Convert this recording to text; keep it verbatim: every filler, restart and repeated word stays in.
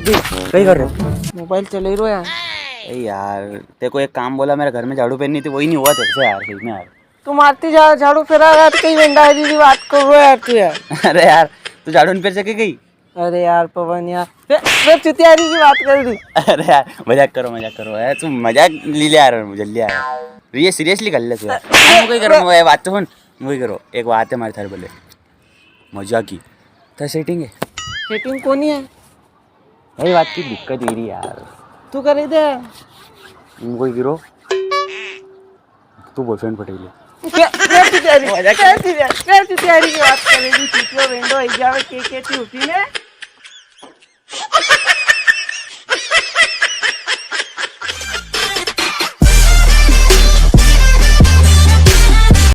कई कर रहे हो? मोबाइल चले रो यार। ए यार, तेरे को एक काम बोला, मेरे घर में झाड़ू फेरनी थी, वही नहीं हुआ तेरे से यार, सही में यार। तू मारती जा, झाड़ू फेरा रहा, तो कई वेंडा जी बात कर रहा है यार तू यार। अरे यार, तू झाड़ू नहीं फेर सके कई? अरे यार पवन यार, फिर, फिर चुतियारी की बात कर दी। अरे यार, मजाक करो, मजाक करो यार, तू मजाक ले ले यार, जल्दी यार। ये सीरियसली कर ले तू यार। हम कोई करो, मैं बात तो सुन, वही करो, एक बात है हमारे थारे बोले। मजाक की। था सेटिंग है? सेटिंग कोनी है। यही बात की दिक्कत ही रही यार। तू कर दे। कोई गिरो। तू बॉयफ्रेंड पटेल है। क्या, क्या तू तैयारी, मजाक क्या तू तैयारी, क्या तू तैयारी की बात करेगी? चुतियो वेंडो, आई जावे, के, के, तू उठी ने।